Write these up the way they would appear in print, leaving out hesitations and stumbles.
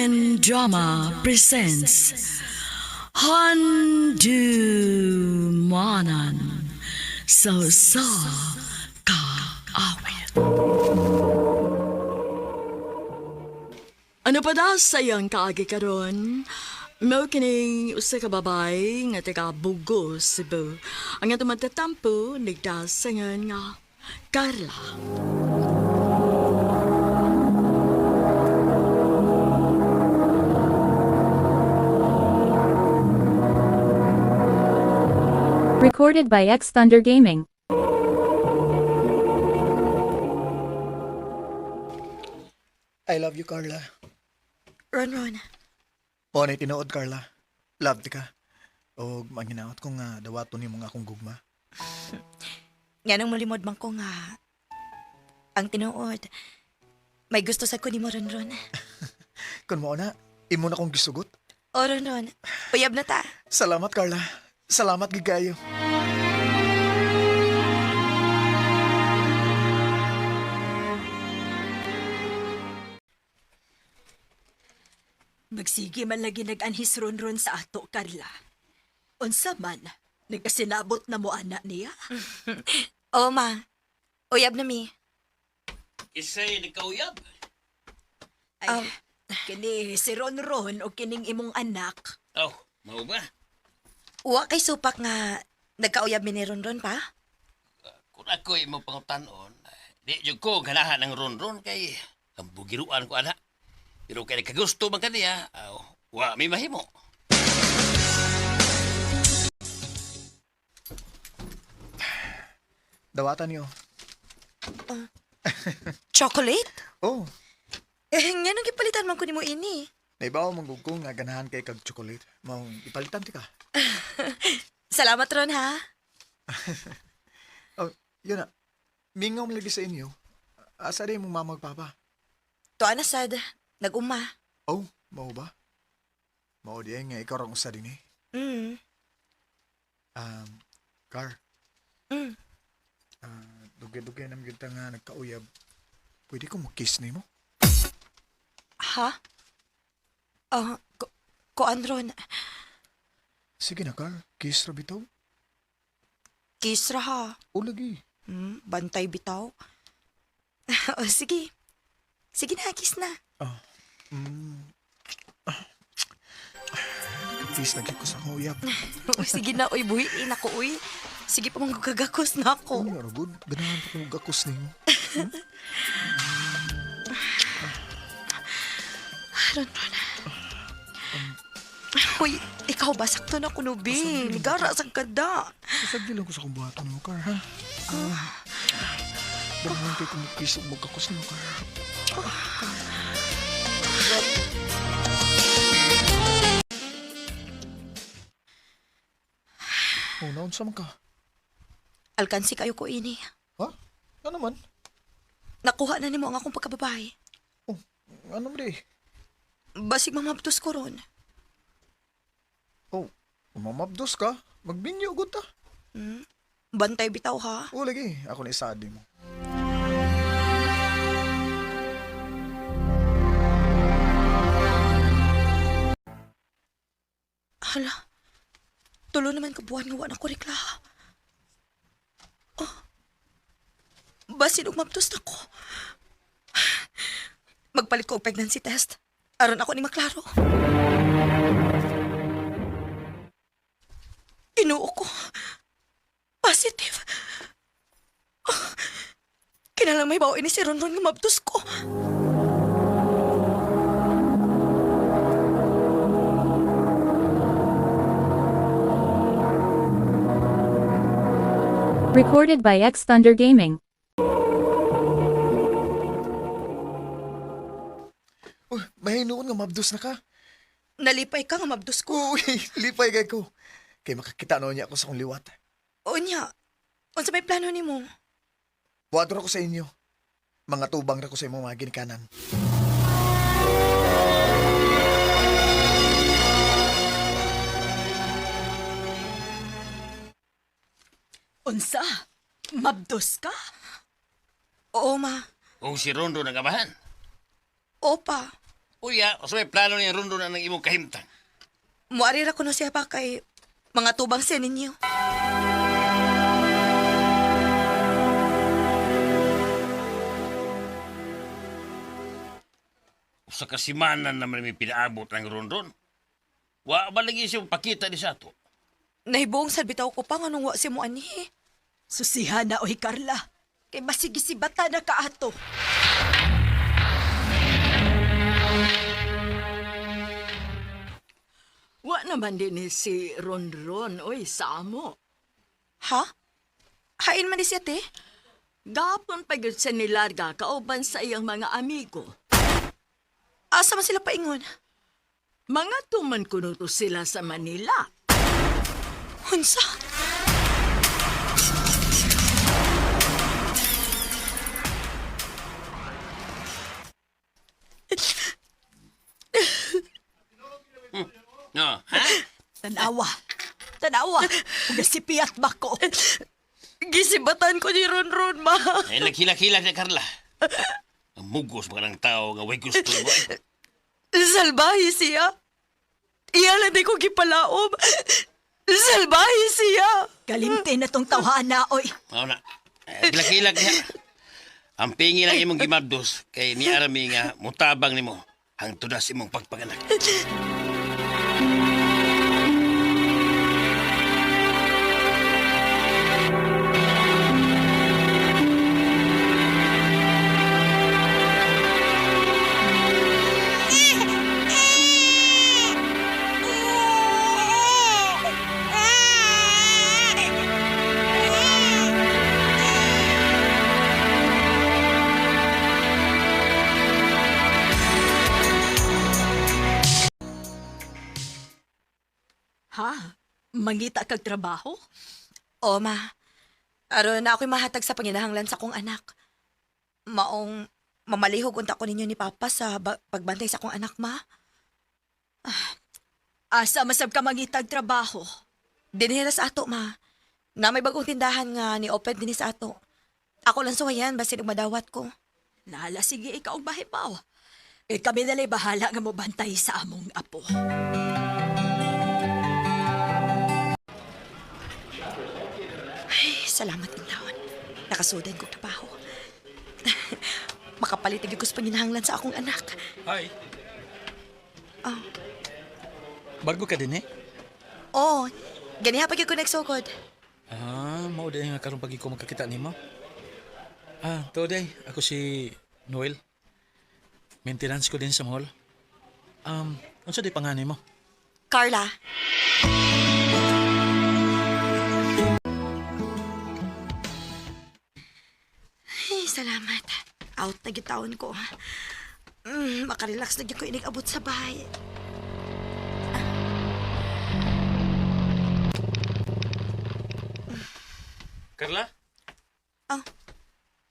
and Drama presents Handu Manan So Sa Kaawit. Ano pa da sa iyang kaagi karon? Mao kining usa ka babay nga taga Bugo, Cebu. Ang atong magtatampo nagdasangan nga Carla. Recorded by X Thunder Gaming. I love you, Carla. Ron Ron, O, na tinuod, Carla. Love ti ka. O, manginaot ko nga dawaton nimo nga akong gugma. nga nang mulimod man ko nga ang tinuod. May gusto sa ko nimo Ron Ron. Kun mao na, imo na kong gisugot. O Ron Ron, uyab na ta. Salamat, Carla. Salamat gid kayo. Magsige man lagi nag-anhis ron-ron sa ato, Carla. Unsa man, nagkasinabot na mo ana niya. O ma, uyab na mi. Isay nagkauyab. Ay, kini si Ronron o kining imong anak. Oh, mao ba? Wa kay supak nga nagkauyab mi ni Ron Ron pa. Kung ako imo pangutanon, di jud ko ganahan ng ronron kay ang bugiruan ko ana. Pero kay nagkagusto man kaniya, aw, wa may mahimo. Dawatan niyo. Chocolate? Oh, Eh, nga nang gipalitan man ko nimo ini. naibaw mong ko nga ganahan kay kag chocolate. Maong ipalitan ti ka. Salamat Ron ha. Oh, yun na. Mingaw man lagi sa inyo. Asa rin mong mama ug papa? Tuwa na sad, nag-uma. Oh, mao ba? Mao di ay nga ikaw rang usa din eh. Mm. Um, Car. Mm. Ah, dugay-dugay na gyud ta nga nagkauyab. Pwede ko mo kiss nimo? Ha? Ah, ko koan Ron, Sige na, Car. Kiss ra bitaw. kiss ra ha. O lagi. Hmm, bantay bitaw. O sige. Sige na, kiss na. Ah. Mm. Kiss lagi ko sa akong uyab. Uy, sige na, uy, buhiin ako, uy. Sige pa, manggagakos na ako. Uy, ara good. Ganahan pa kong gakos nimo. Ron, Ron. Uy, ikaw ba? Sakto na kuno, be. Nigara sa kada. Usag lang ko sa akong buhaton nimo, Car, ha? Ah. Ganahan kay kong kiss ug magkakos nimo, Car. Oh, naunsa man ka? Alkansi kayo ko ini. Ha? Ano man? Nakuha na nimo ang akong pagkababae. Oh, ano man di? Basig mamabtos ko ron. Oh, umamabdos ka. Magbinyo gud ta. Bantay bitaw ha. O lagi, ako na isadi mo. Hala. Tulo naman ka buwan nga wa na ko reklaha. Oh. Basin og mabtos na ko. Magpalit ko og pregnancy test. Aron ako ni maklaro. Tinuo ko. Positive. Oh. Kinahanglan may bawo ini si Ronron nga mabtos ko. Recorded by X Thunder Gaming. Uy, mahinuon nga mabdos na ka. Nalipay ka nga mabdos ko. Uy, lipay kay ko. Kay makakita noon niya ako sa akong liwat. Unya, unsa may plano nimo? Buhaton ako sa inyo. Mga tubang ra ko sa imong mga ginikanan. Unsa, mabdos ka? Oo, ma. Kung si Ronron ang amahan, Opa. Uya, usa may plano niya Ronron ang imong kahimtang. Muari ra kuno siya pa kay mga tubang siya ninyo. Usa ka simana naman may pinaabot ng Ronron. Wa ba lagi siya pakita ni sa ato? Nahibuong sad bitaw ko pa nganong wa si mo ani. Susiha na, oy Carla. Kay masigi si bata na kaato. Wa naman din ni si Ronron, oy, sa amo. Ha? Hain man di siya te? Gapon pa gyud siya nilarga kauban sa iyang mga amigo. Asa man sila paingon? Mga tuman kuno to sila sa Manila. Unsa? No, ha? Tanawa. Tanawa. Ug nasipiyat ba ko? Gisibatan ko ni Ronron, ma. Ay, naghilak-hilak na Carla. Ang mugos mga ng tao nga way gusto mo. Eh. Salbahe siya. Iya lang di ko gipalaom. Salbahe siya. Kalimte na tong tawhana, oy. Mao na. Eh, Hilak-hilak niya. Ang pingi lang imong gimabdos kay ni Arami nga mutabang nimo hangtod na sa imong pagpaganak. Ha? Mangita kag trabaho? O, ma. Aron na ako'y mahatag sa panginahanglan sa akong anak. Maong mamalihog unta ko ninyo ni Papa sa pagbantay sa akong anak, ma. Asa masab ka mangitag trabaho? Dinhira sa ato, ma. Na may bagong tindahan nga ni open dinhi sa ato. Ako lang suwayan basin og madawat ko. Nala, sige, ikaw ang bahibaw. Eh, kami nalay bahala nga mobantay sa among apo. Ay, salamat intawon. Nakasudan kong trabaho. Makapalit na gyud ko sa panginahanglan sa akong anak. Hi. Ah. Bargo ka din eh? Oh, ganiha pa gyud ko nagsugod. Ah, mao day nga karon pagi ko magkakita nimo. Ah, to day, ako si Noel. Maintenance ko din sa mall. Unsa day panganay mo? Carla. Ay, salamat. Out na gyud taon ko. Makarelax na gyud ko inig abot sa bahay. Carla,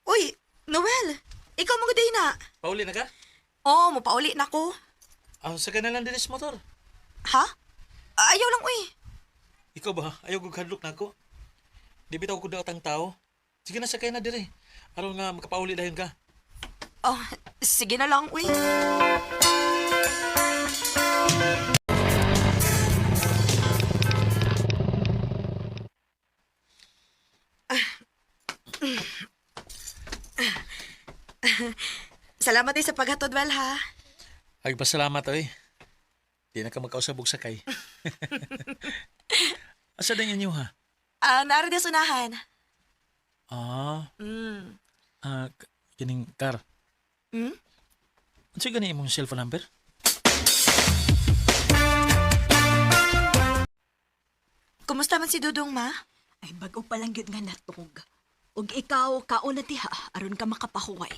Uy, Noel, ikaw mo gud na. pauli na ka? Oh, mopauli na ko. Ah, sa na lang din sa motor. Ha? Ayaw lang, uy. Ikaw ba? Ayaw kog hadlok na ako. Di bitaw ko daw tang tao. Sige na sakay na dire. Aron nga makapauli dayon ka. Oh, sige na lang, uy. Salamat din sa paghatod, Well, ha? Ay, pasalamat oy. Di na ka makausab og sakay. Asa din inyo ha? Ah, naara din sa unahan. Ah, Mm. ah, kining car. Hmm? Unsa gani imong cellphone number? Kumusta man si Dudong, ma? Ay, bago pa lang yun nga natog. Ug ikaw, kaon na diha, aron ka makapahuway.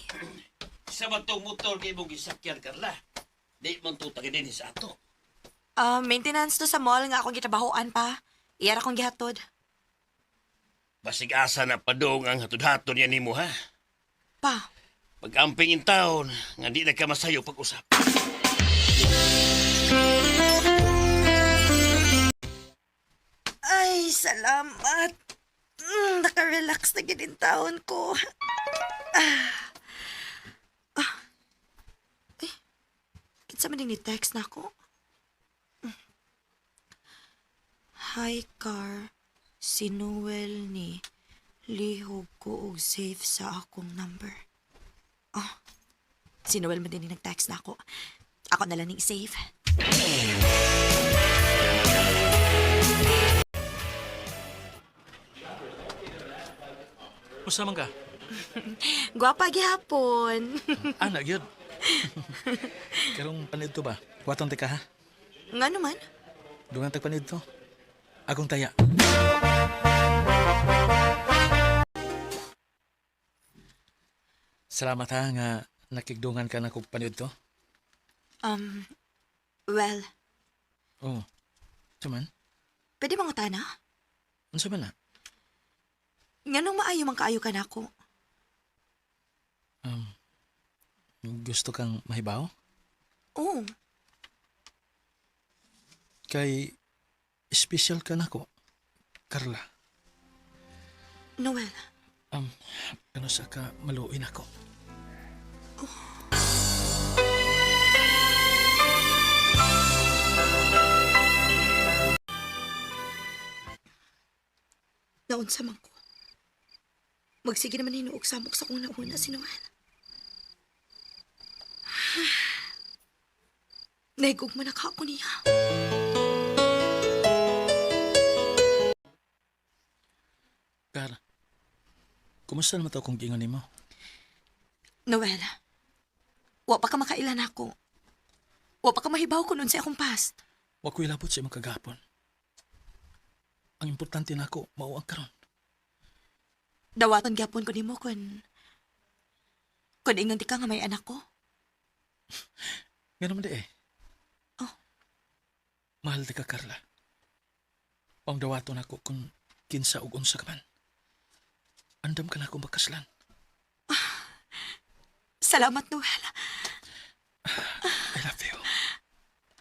Sa man tong motor kay imong gisakyan Carla. Di man to taga dinhi sa ato. Ah, maintenance to sa mall nga akong gitrabahoan pa. Iyara akong gihatod. Basig asa na padong ang hatod-hatod niya nimo ha. Pa, Pag-amping in taon nga di na ka masayo pag-usap. Ay, salamat. Nakarelax na gid ang taon ko. Ah. Ah. Ay, Sa man ni text na ako. Hi, Car. Si Noel ni lihog ko og save sa akong number. Oh, si Noel man din ni nag-text na ako. Ako na lang ning save. Usa man ka? Gwapa gihapon. Ana, gyud. Karong panid to ba? Watong tika ha? Nga naman. Dungan tag panid to. Akong taya. Salamat ha nga nakigdungan ka na kog panid to. Um, well, Oh. Unsa man? pwede mangutana? Unsa man na? Nganong maayo man kaayo ka nako? Gusto kang mahibaw? Oo. Kay special ka nako, Carla. Noel. Kano sa ka maluin ako. Naunsa man ko. Magsige naman hinuog samok sa kong nauna si Noel. Naigog man ako niya. Carla, kumusta naman to kung giingon nimo? Noel, wa pa ka makailan ako. Wa pa ka mahibaw ko nun sa akong past. Wa ko'y labot sa imong kagapon. Ang importante nako mao ang karon. Dawaton gyapon ko nimo kun ingon di ka nga may anak ko. Nga naman di eh. Oh. Mahal di ka, Carla. Ang dawaton ako kung kinsa ug unsa ka man. Andam ka na akong makaslan. Salamat, Noel. I love you.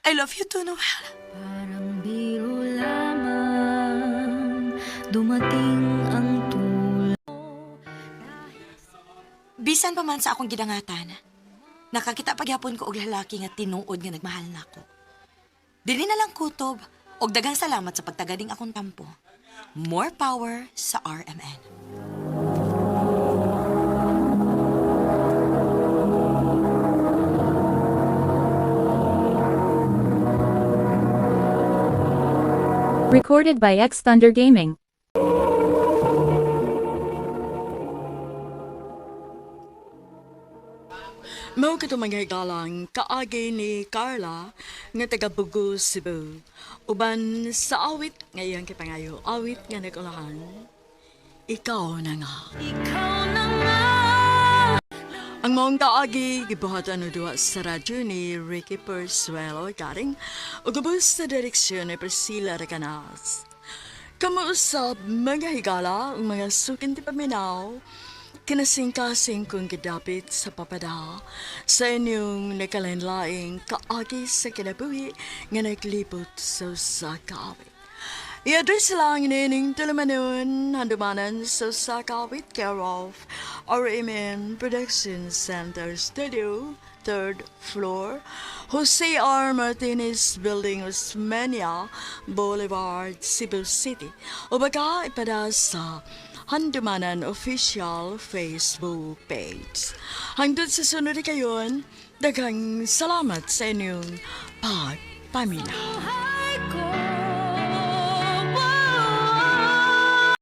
I love you too, Noel. Parang biro lamang dumating ang tulong. Bisan pa man sa akong gidangatan, nakakita pagyapon ko og lalaki nga tinuod nga nagmahal nako. Dili na lang kutob og daghang salamat sa pagtagading akong tampo. More power sa RMN. Recorded by X Thunder Gaming. Mao kato mga higalang kaagi ni Carla nga taga Bugo, Cebu. Uban sa awit nga iyang kipangayo, awit nga nagulahan. Ikaw na nga. Ikaw na nga. Ang maong kaagi gibuhatan o duha sa radyo ni Ricky Persuelo Garing ug ubos sa direksyon ni Priscilla Recanas. Kamuusap mga higala ug mga sukin ti paminaw, kinasingkasing kong gidapit sa papada sa inyong nakalanlaing kaagi sa kinabuhi nga naglibot sa usa ka awit. I-address lang nining tulumanon, handumanan sa Sakawit, care of RMN Production Center Studio, third floor, Jose R. Martinez Building, Osmeña Boulevard, Cebu City. O baka ipada sa Handumanan Official Facebook page. Hangtod sa sunod kayon, daghang salamat sa inyong pagpaminaw.